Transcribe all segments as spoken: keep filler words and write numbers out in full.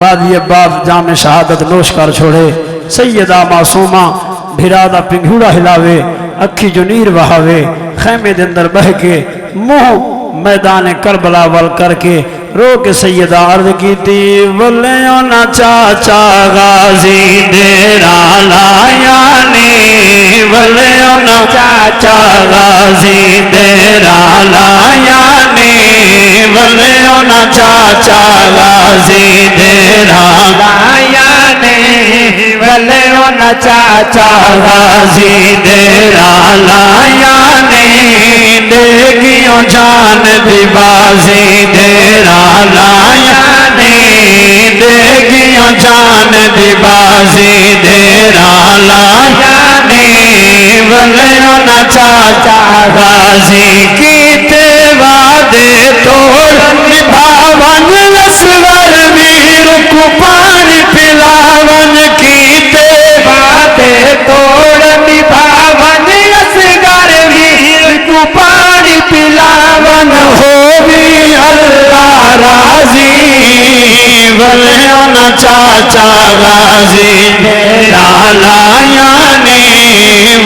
غازی عباس جام شہادت نوش کر چھوڑے۔ سیدہ معصومہ بھرا دا پنگھوڑا ہلاوے، اکھیں جو نیر وہاوے، خیمے دے اندر ٻہہ کے منہ میدان کربلا ول کر کے رو کے سیدہ عرض کیتی، ولیو نہ چاچا غازی دیرا لایا نی، ولیو نہ چاچا غازی دیرا لایا نی، ولیو نہ چاچا غازی دیرا لایا نی، ولیو نہ چاچا غازی دیرا لایا نی، ݙیکھیوں جان دی بازی دیرا لایا نی، ݙیکھیوں جان دی بازی دیرا لایا نی، ولیو نہ چاچا غازی کیتے وعدے توڑ نبھاون اصغر ویر کوں پاݨی پلاون کیتے وعدے توڑ نبھاون اصغر ویر کوں پاݨی پلاون ہووی اللہ راضی، ولیو نہ چاچا غازی دیرا لایا نی،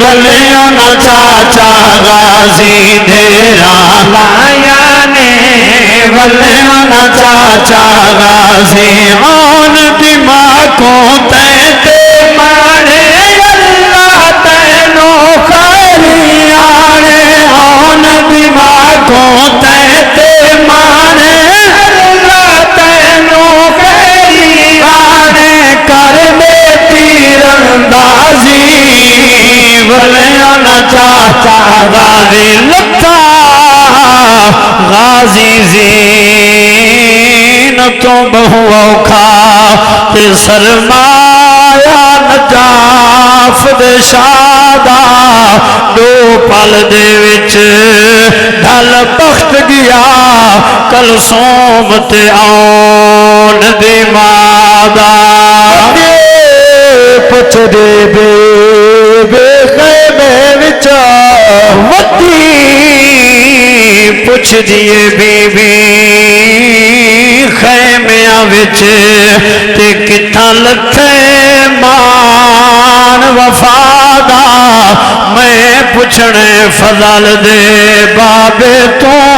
ولیو نہ چاچا غازی دیرا لایا نی، ولیو نہ چاچا غازی اون دی ماں کوں تیں تے ماݨے اللہ تینوں خیری آݨے، اون دی ماں کوں تیں تے ماݨے اللہ تینوں خیری آݨے، کر ݙے تیر اندازی، ولیو نہ چاچا غازی لتا غازی زین توں ٻہوں اوکھا تے سرمایہ نجاف دے شاہ دا ݙو پل دے وچ ڈھل بخت ڳیا کلثوم تے اون دی ماں دا۔ اڳے پچھدے بے بے خیمے وچ وتی پچھدی اے بی بی خیمیاں وچ تے کتھاں لتھے مان وفا دا۔ میں پچھݨے فضل دے بابے توں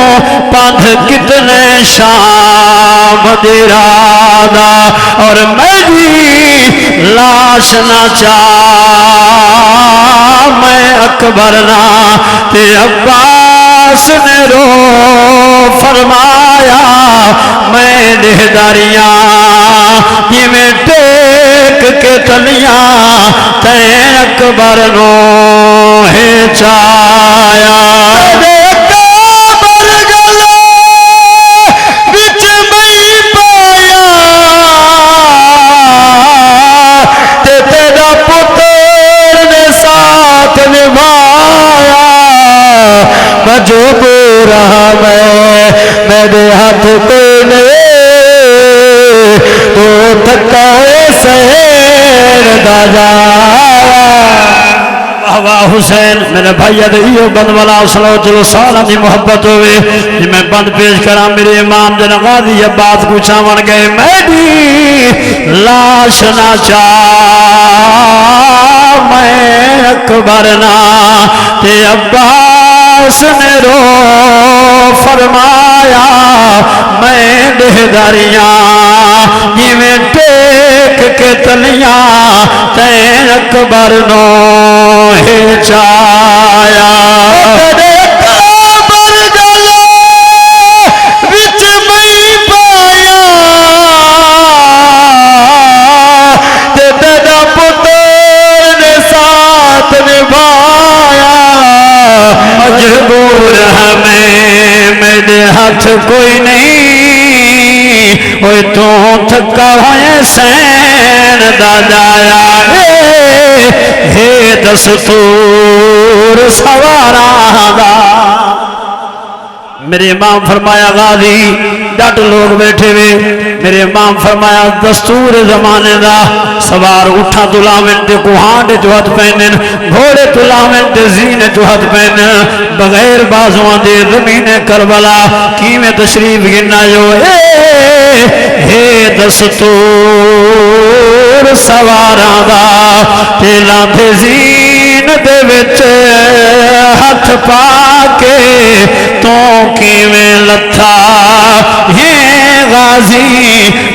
پندھ کتنے شام دی راہ دا۔ اور میݙی لاش نہ چا، میں اکبر نہ تے عباس نے رو فرمایا، میں ݙیہداریاں جیویں ٹیک کے تلیاں، تیں اکبر نوں ہے چایا۔ تیݙے قبر گلے وچ میں پایا، تے تیݙا پتر نے ساتھ نبھایا۔ مجبور ہاں میں، میݙے ہتھ کوئی نہیں، توں تھکا ہوئے سین دا جایا۔ واہ واہ حسین، میرے بھائی دے ایہو بند والا سنو، چلو سارا دی محبت ہووے۔ جی میں بند پیش کراں، میرے امام جن غازی عباس کوں چاوݨ ڳئے، میݙی لاش نہ چا، میں اکبر نہ تے عباس نے رو فرمایا، میں ݙیہداریاں جیویں ٹیک کے تلیاں، تیں اکبر نوں ہے چایا۔ تیݙے قبر گلے وچ میں پایا، تے تیݙا پتر نے ساتھ نبھایا۔ مجبور ہاں میں، میݙے ہتھ کوئی نہیں، اوئے توں تھکا ہوئے سین دا جایا۔ اے ہے دستور سواراں دا۔ میرے امام فرمایا، غازی ݙٹ لوگ ٻیٹھے وے۔ میرے امام فرمایا، دستور زمانے دا، سوار اٹھاں توں لاون تے کوہاݙ جو ہتھ پیندن، گھوڑے توں لاون تے زین جو ہتھ پیندن، بغیر بازواں دے زمین کربلا کیویں تشریف گھن آیو۔ اے ہے دستور سواراں دا، تے لاندھے زین دے وچ ہتھ پا کے، توں کیویں لتھا ہیں غازی،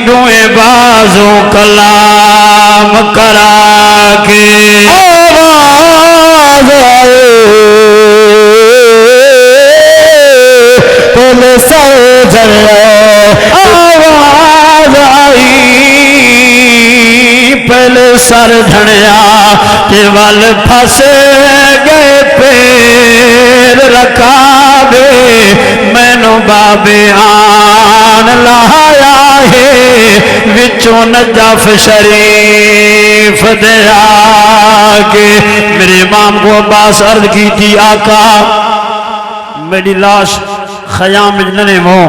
ݙوہیں بازوں کلام کرا کے۔ آواز آئی پل سر جھڑیا، آواز آئی پل سر جھڑیا، تے ول پھس ڳئے پیر رکابے۔ مینوں بابے آن لہایا ہے وچوں نجف شریف دے آ کے۔ میرے امام کوں عباس عرض کیتی، آقا، میݙی لاش خیام وچ نہ نیوو۔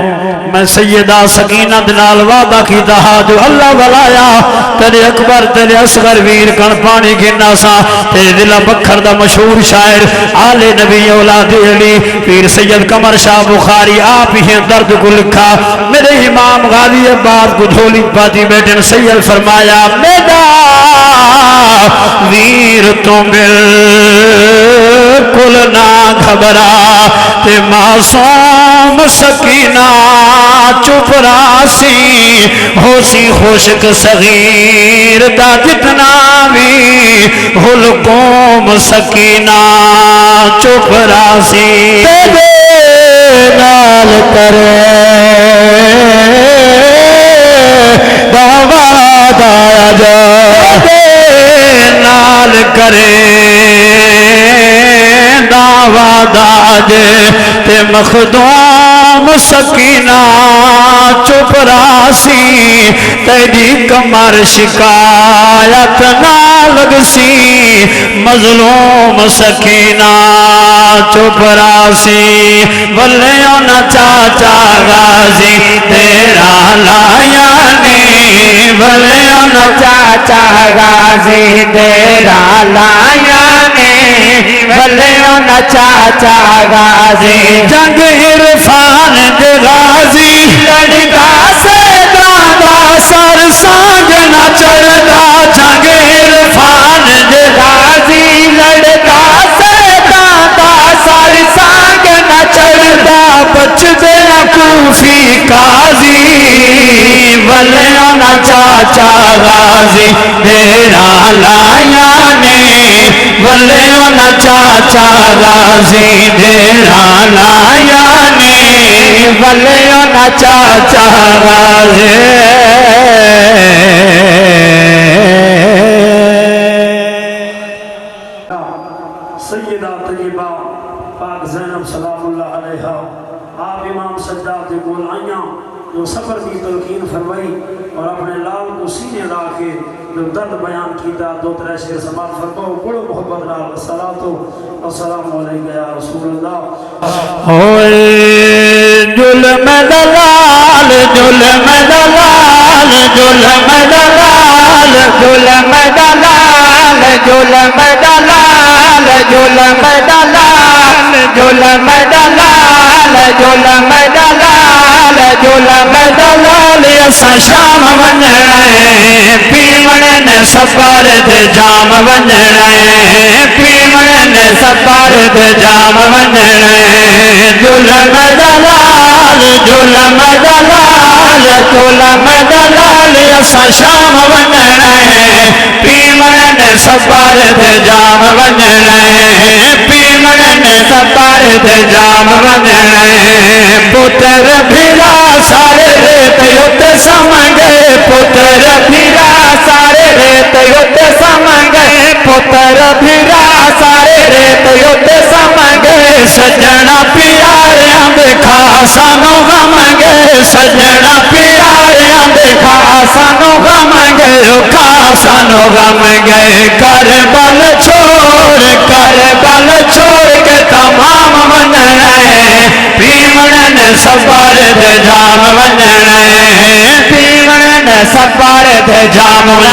میں سیدہ سکینہ دے نال وعدہ کیتا ہا جو اللہ ولایا، تیݙے اکبر، تیݙے اصغر ویر کن پاݨی گھن آساں۔ تے ضلع بکھر دا مشہور شاعر، آل نبی اولاد علی، پیر سید قمر شاہ بخاری آپ ہی درد کوں لکھا۔ میݙے امام غازی عباس کوں جھولی پاتی ٻیٹھن۔ سید فرمایا، میݙا ویر توں بالکل نہ گھبرا، تے معصوم سکینہ چپ راہسی، ہوسی خشک صغیر دا جتنا وی حلقوم، سکینہ چپ راہسی۔ تیݙے نال کرے دا وعدہ اڄ، تیݙے نال کرے دا وعدہ اڄ، تے مخدوم سکینہ چپ راہسی، تیݙی کمر شکایت نہ لڳسی، مظلوم سکینہ چپ راہسی۔ ولیوں نہ چاچا غازی دیراں لائیاں نی، ولیوں نہ چاچا غازی دیراں لائیاں نی، ولیوں نہ چاچا غازی۔ جنگ عرفان دے غازی لڑدا سیداں دا سر سانگ نہ چڑھدا، جنگ عرفان دے غازی لڑدا سیداں دا سر سانگ نہ چڑھدا، بچدے کوفی قاضی، ولیوں نہ چاچا غازی دیراں لائیاں نی، ولیوں نہ چاچا غازی دیراں لائیاں نی، ولیوں نہ چاچا غازی۔ سیدہ طیبہ پاک زینب سلام اللہ علیہا آپ امام سجاد دے کول آئیاں، جو صبر دی تلقین فرمائی اور اپݨے لال کوں سینے لا کے جو درد بیان کیتا۔ دو ترے شعر سماعت فرماؤ، بڑو محبت نال۔ الصلاۃ والسلام علیک یا رسول اللہ۔ ہوئے ظلم دا لال، ظلم دا لال، ظلم دا لال، ظلم دا لال، ظلم دا لال، ظلم دا لال، ظلم دا لال، ظلم دا لال، ظلم دا لال، اساں شام ونڄݨا ہے، پیوݨے نے سفر تے جام ونڄݨا ہے، پیوݨے نے سفر تے جام ونڄݨا ہے۔ ظلم دا لال، ظلم دا لال، ظلم دا لال، اساں شام ونڄݨا ہے، پیوݨے نے سفر تے جام ونڄݨا ہے، پیوݨے نے سفر تے جام ونڄݨا ہے۔ پتر بھرا سارے ریت اتے سمنگے، پتر بھرا سارے ریت اتے سمنگے، پتر بھرا سارے ریت اتے سمنگے۔ سڄݨا پیاریاں دے کھا سانوں غم گے، سڄݨا پیاریاں دے کھا سانوں غم گے، او کھا سانوں غم گے۔ کربل چھوڑ، کربل چھوڑ کے تمام ونڄݨا ہے، پیوݨے نے سفر تے جام ونڄݨا ہے، پیوݨے نے سفر تے جام ونڄݨا